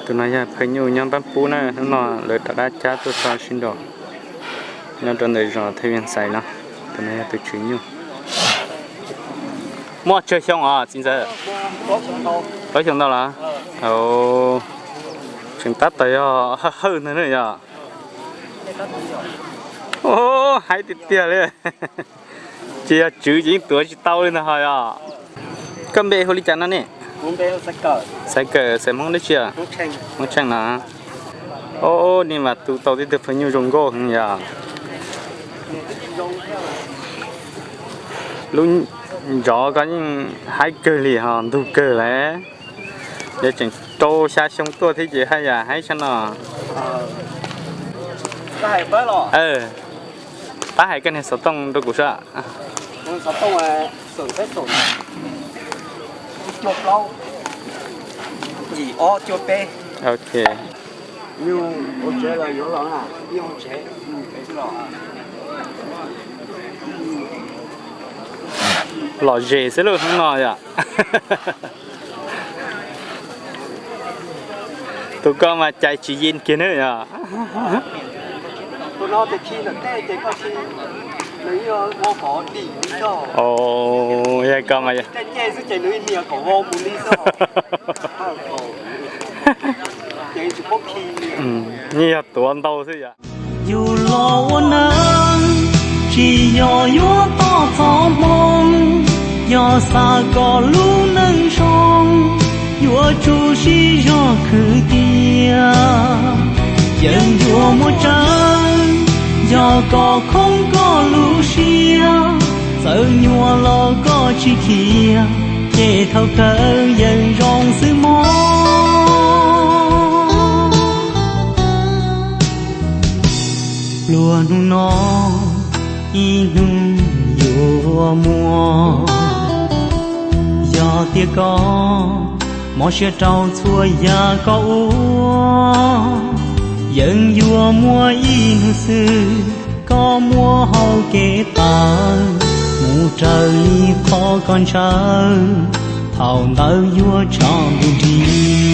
Tus no yog phaj nyuj nyob Npab Pub na, hnub no lawv rov qab cab tuaj tso sib nraus nyob rau ntawm zos Thaj Viaj Xais no. Tus no yog tus tswv nyuj. Muaj tsawg xyoo os txiv ntxawm? Plaub xyoo ntau los? Tseem tab tom yog hawj hawj ntag na yog. Haib tiag tiag li. Ces yog tswv ces yeej tuav tsis tau li ntag ho yog. Koj npe hu li cas no ne? Xaiv Kawm, xaiv Hmoob dab tsi? Hmoob Tsheej no. Ob, nej mas tu tau tib tug phaj nyuj zoo nkauj heev yog. Lub ntsov koj yeej haib kawg li ho ntug kawg lawm. Yog tseem rau xya xyoo tuaj thiab ces haj yam haib tshaj no. Pab hais koj niag xov tooj rau kuv seb. Ok. Lom zem xwb lauj hnub no yom. Tus ko mas cais tsis yeej kiag na yom. Yog ko mas yeej yog tuav ntau xwb yom. Yus los ua neej tsis yog yuav toj txoj hmoo, yog xav kom lub neej zoo, yuav tsum sib zog khwv tiag. Yeej yuav muaj tsaug, yog kom khoob koj lub siab, txawm nyuaj los koj tsis khiav, ces thaum kawg yeej zoo xwb mog. Pluag hnub no, ib hnub yuav muaj, yog tias koj mob siab rau txhua yam koj ua, yeej yuav muaj ib hnub xwb koj muaj hauv kev tawm mus raws li qhov koj ntshaw, thaum ntawd yuav tsaus ntuj nrig.